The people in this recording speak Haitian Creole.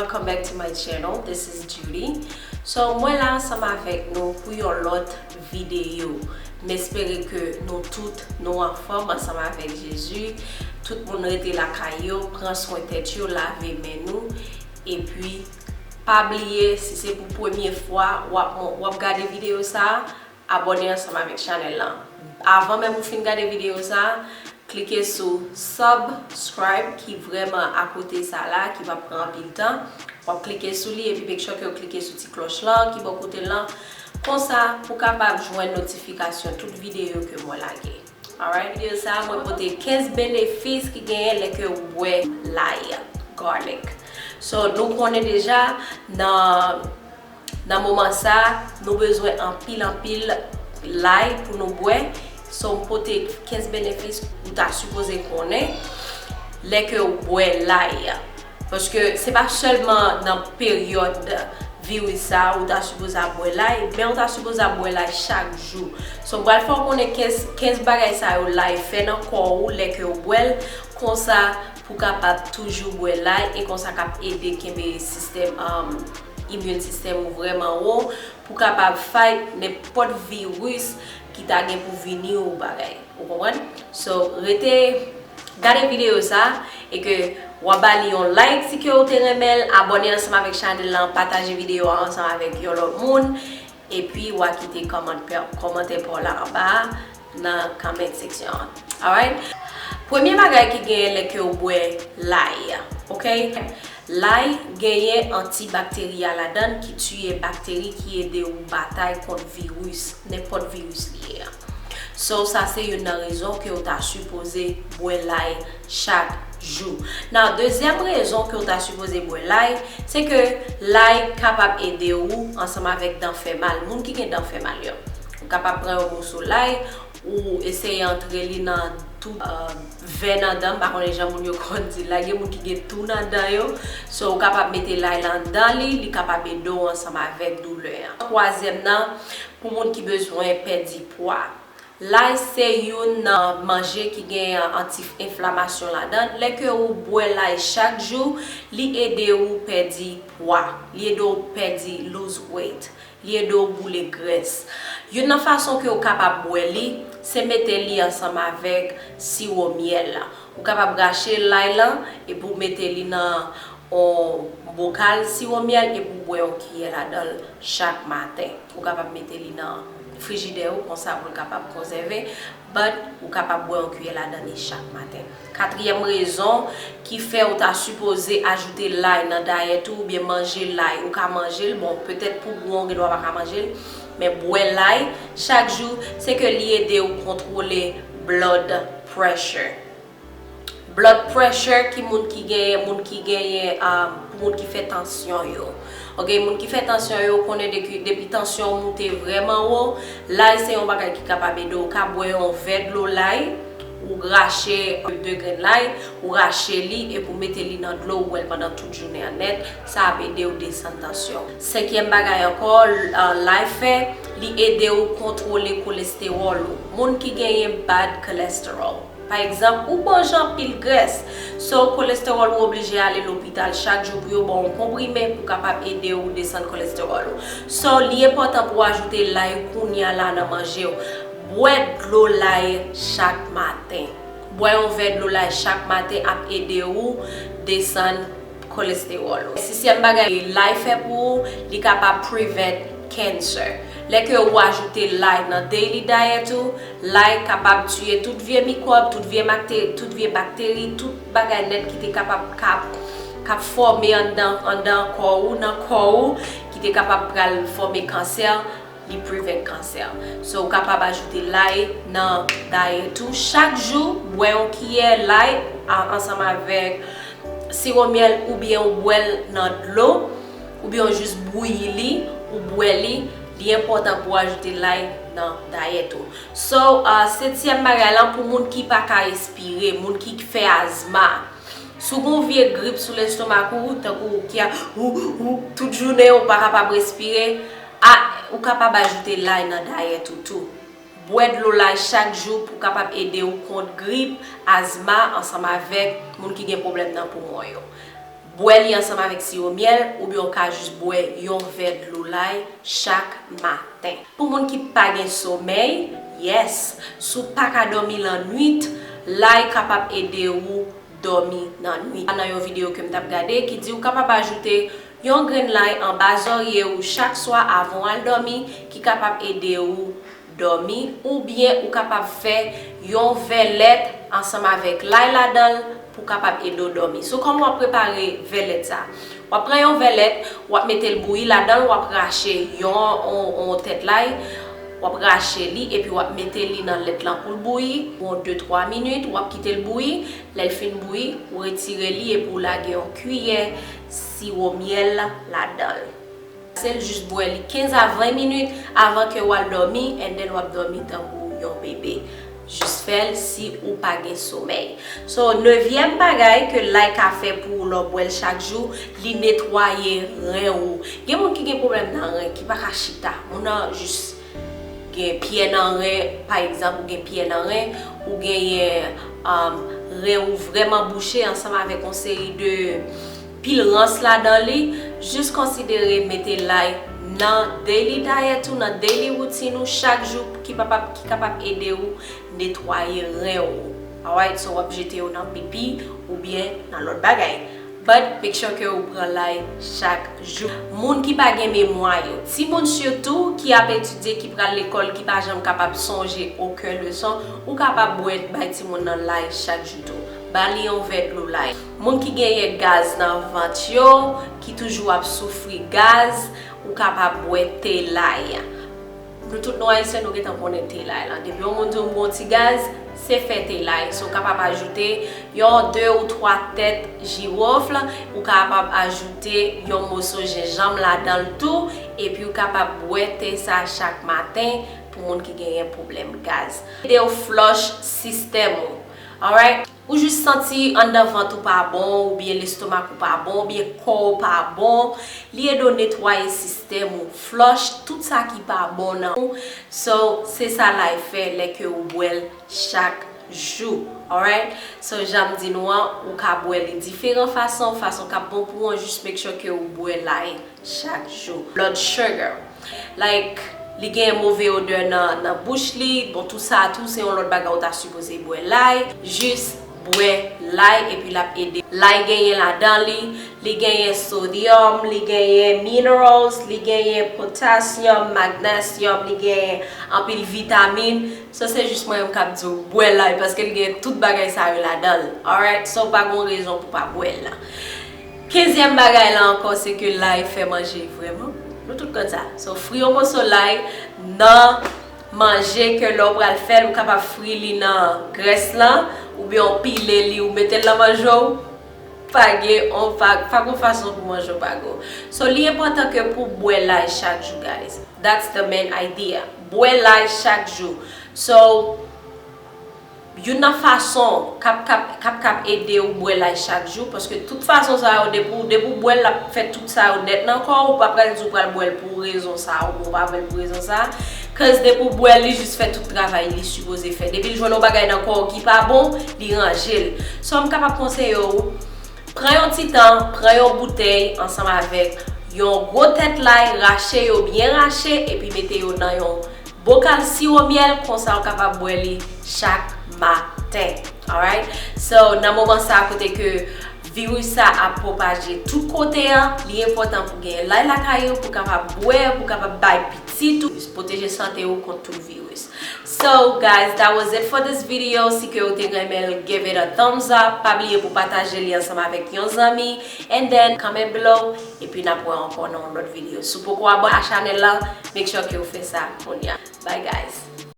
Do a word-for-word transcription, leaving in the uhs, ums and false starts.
Welcome back to my channel. This is Judy. So, mwen la ansanm avèk nou pou yon lòt videyo. M espere ke nou tout nou anfòm ansanm avèk Jezi. Tout moun rete lakay yo, pran swen tèt yo, lave men nou. Epi, pa bliye, si se pou premye fwa w ap, w ap gade videyo sa a, abòne ansanm avèk chanèl lan. Avan menm ou fin gade videyo sa a, klike sou subscribe ki vrèman akote sa la, ki p ap pran anpil tan. W ap klike sou li epi make sure ke w klike sou ti klòch lan ki bò kote l lan. Konsa, pou w kapab jwenn notifikasyon tout videyo ke mwen lage. Alright, videyo sa a, mwen pote kenz benefis ki genyen lè ke w bwè lay, garlic. So, nou konnen deja, nan, nan moman sa a, nou bezwen anpil, anpil lay pou nou bwè. So, m pote kenz benefis ou ta sipoze konnen lè ke w bwè lay. Paske se pa sèlman nan peryòd viris sa a ou ta sipoze ap bwè lay, men ou ta sipoze ap bwè lay chak jou. So, m pral fè w konnen kenz, kenz bagay sa yo lay fè nan kò ou lè ke w bwè l, konsa pou w kapab toujou bwè lay, e konsa k ap ede kenbe sistèm, um, immune system ou vrèman wo, pou w kapab fight nenpòt viris ki ta gen pou vini ou bagay. Ou konprann? So, rete gade videyo sa e ke w a ba li yon like si ke w te renmen l, abòne ansanm avèk chanèl lan, pataje videyo a ansanm avèk yon lòt moun, epi w a kite kòmantè, kòmantè pa w la anba a nan comment section an. Alright? Premye bagay ki genyen lè ke w bwè lay, ok? Lay genyen antibakterya ladan l ki tiye bakteri ki ede w batay kont viris, nenpòt viris li ye a. So, sa se youn nan rezon ke w ta sipoze bwè lay chak jou. Now, dezyèm rezon ke w ta sipoze bwè lay, se ke lay kapab ede w ansanm avèk dan fè mal. Moun ki gen dan fè mal yo, ou kapab pran yon moso lay, ou eseye antre li nan tou, uh, vè nan dan, m pa konnen jan moun yo konn di l la, gen moun ki gen tou nan dan yo. So, ou kapab mete lay la anndan li, li kapab ede w ansanm avèk doulè an. Twazyèm nan, pou moun ki bezwen pèdi pwa. Lay se youn nan manje ki gen anti-enflamasyon ladan l. Lè ke ou bwè lay chak jou, li ede ou pèdi pwa, li ede w pèdi, lose weight, li ede w boule grès. Youn nan fason ke w kapab bwè li, se mete li ansanm avèk siwo myèl la. Ou kapab rache lay lan epi w mete li nan yon bokal siwo myèl epi w bwè yon kiyè ladan l chak maten. Ou kapab mete li nan frijidè ou konsa pou l kapab konsève, but ou kapab bwè yon kiyè ladan li chak maten. Katriyèm rezon ki fè ou ta sipoze ajoute lay nan dayèt ou oubyen manje lay, ou ka manje l, bon, petèt pou gou an, ou gendwa pa ka manje l, men bwè lay chak jou, se ke li ede ou kontwole blood pressure. Blood pressure ki moun ki genyen, moun ki genyen, um, pou moun ki fè tansyon yo. Ok, moun ki fè tansyon yo konnen depi, depi tansyon w moute vrèman wo, lay se yon bagay ki kapab ede w. Ou ka bwè yon vè dlo lay, ou rache de grenn lay, ou rache li epi w mete li nan dlo, ou bwè l pandan tout jounen an nèt, sa ap ede w desann tansyon. Senkyèm bagay ankò, uh, lay fè, li ede w kontwole kolestewòl ou. Moun ki genyen bad cholesterol, pa egzanp, ou manje anpil grès, so kolestewòl ou oblije ale lopital chak jou pou yo ba w yon konprime pou kapab ede w desann kolestewòl ou. So, li enpòtan pou w ajoute lay kounye a la nan manje w. Bwè dlo lay chak maten. Bwè yon vè dlo lay chak maten ap ede w desann kolestewòl ou. Sisyèm bagay lay fè pou ou, li kapab prevent cancer. Lè ke ou ajoute lay nan daily diet ou, lay kapab tiye tout vye mikwòb, tout vye makte-, tout vye bakteri, tout bagay nèt ki te kapab k ap, k ap fòme anndan, anndan kò ou, nan kò ou, ki te kapab pral fòme kansè, li prevent kansè. So, ou kapab ajoute lay nan dayèt ou. Chak jou, bwè yon kiyè lay a-, ansanm avèk siwo myèl oubyen ou bwè l nan dlo, oubyen ou jis bouyi li, ou bwè li. Li enpòtan pou w ajoute lay nan dayèt ou. So, uh, setyèm bagay lan, pou moun ki pa ka respire, moun ki fè azma. Si w gen yon vye grip sou lestomak ou, tankou ki a ou, ou, tout jounen ou pa kapab respire, a, ou kapab ajoute lay nan dayèt ou tou. Bwè dlo lay chak jou pou kapab ede w kont grip, azma, ansanm avèk moun ki gen pwoblèm nan poumon yo. Bwè li ansanm avèk siwo myèl, oubyen w ka jis bwè yon vè dlo lay chak maten. Pou moun ki pa gen somèy, yes, si w pa ka dòmi lannwit, lay kapab ede w dòmi nan nwit. Nan yon videyo ke m t ap gade ki di w kapab ajoute yon grenn lay anba zòrye w chak swa avan w al dòmi, ki kapab ede w dòmi, oubyen ou kapab fè yon vè lèt ansanm avèk lay ladan l pou kapab ede w dòmi. So, kòman w ap prepare vè lèt sa? W ap pran yon vè lèt, w ap mete l bouyi ladan l, w ap rache yon, yon, yon tèt lay, w ap rache li, epi w ap mete li nan lèt lan pou l bouyi pou yon de twa minit, w ap kite l bouyi, lè l fin bouyi, ou retire li epi w lage yon kiyè siwo myèl ladan l. Lase l jis bwè li kenz a ven minit avan ke w al dòmi, and then w ap dòmi tankou yon bebe. Jis fè l si ou pa gen somèy. So, nevyèm bagay ke lay ka fè pou ou lè w bwè l chak jou, li netwaye ren ou. Gen moun ki gen pwoblèm nan ren, ki pa ka chita. Moun nan jis gen pyè nan ren, pa egzanp, ou gen pyè nan ren, ou genyen, um, ren ou vrèman bouche ansanm avèk yon seri de pil rans ladan li, jis konsidere mete lay nan daily diet ou, nan daily routine ou chak jou ki kapab, ki kapab ede ou netwaye ren ou. Alright, so w ap jete yo nan pipi oubyen nan lòt bagay. But make sure ke ou pran lay chak jou. Moun ki pa gen memwa yo, timoun sitou ki ap etidye, ki pral lekòl, ki pa janm kapab sonje okenn leson, ou kapab bwè, bay timoun nan lay chak jou tou. Ba li yon vè dlo lay. Moun ki genyen gaz nan vant yo, ki toujou ap soufri gaz, ou kapab bwè te lay. Nou tout nou Ayisyen, nou gentan konnen te lay lan. Depi yon moun di w m gon ti gaz, se fè te lay. So, w kapab ajoute yon de ou twa tèt jiwòf, ou kapab ajoute yon moso jenjanm ladan l tou, epi w kapab bwè te sa chak maten pou moun ki genyen pwoblèm gaz. Ede w flush sistèm ou. Alright? Ou jis santi anndan vant ou pa bon, oubyen lestomak ou pa bon, oubyen kò w pa bon, li ede w netwaye sistèm ou, flush tout sa ki pa bon nan ou. So, se sa lay fè lè ke ou bwè l chak jou. Alright? So, jan m di nou an, ou ka bwè li diferan fason, fason k ap bon pou ou an, jis make sure ke ou bwè lay chak jou. Blood sugar. Like, li gen move odè nan, nan bouch li. Bon, tout sa tou, se yon lòt bagay ou ta sipoze bwè lay. Jis bwè lay, epi l ap ede. Lay genyen ladan li, li genyen sodium, li genyen minerals, li genyen potassium, magnesium, li genyen anpil vitamin. So, se jis mwen menm k ap di w bwè lay, paske li gen tout bagay sa yo ladan l. Alright? So, pa gon rezon pou pa bwè l. Kenzyèm bagay la ankò, se ke lay fè manje vrèman bon. Nou tout konn sa. So, fri yon moso lay nan manje ke lè w pral fè l, ou kapab fri li nan grès lan, oubyen w pile li, ou mete l nan manje w. Pa gen, on, pa, pa gon fason pou manje w pa gou. So, li enpòtan ke pou w bwè lay chak jou, guys. That's the main idea. Bwè lay chak jou. So, youn nan fason k ap, k ap, k ap, k ap ede w bwè lay chak jou, paske tout fason sa yo, depi w, depi w bwè l, l ap fè tout sa yo nèt nan kò w, ou pa pral di w pral bwè l pou rezon sa, oubyen w pa bwè l pou rezon sa, cause depi w bwè l, li jis fè tout travay li sipoze fè. Depi l jwenn yon bagay nan kò w ki pa bon, li ranje l. So, m kapab konseye w, pran yon ti tan, pran yon boutèy ansanm avèk yon gwo tèt lay, rache yo byen rache, epi mete yo nan yon bokal siwo myèl, konsa w kapab bwè li chak maten. Alright? So, nan moman sa kote ke viris sa ap pwopaje tout kote an, li enpòtan pou gen lay lakay ou, pou kapab bwè, pou kapab bay pitit ou, pwoteje sante ou kont tout viris. So, guys, that was it for this video. Si ke ou te renmen l, give it a thumbs up. Pa bliye pou pataje li ansanm avèk yon zanmi. And then, comment below. Epi n ap wè ankò nan yon lòt videyo. Si w poko abòne a chanèl la, make sure ke w fè sa kounye a. Bye, guys.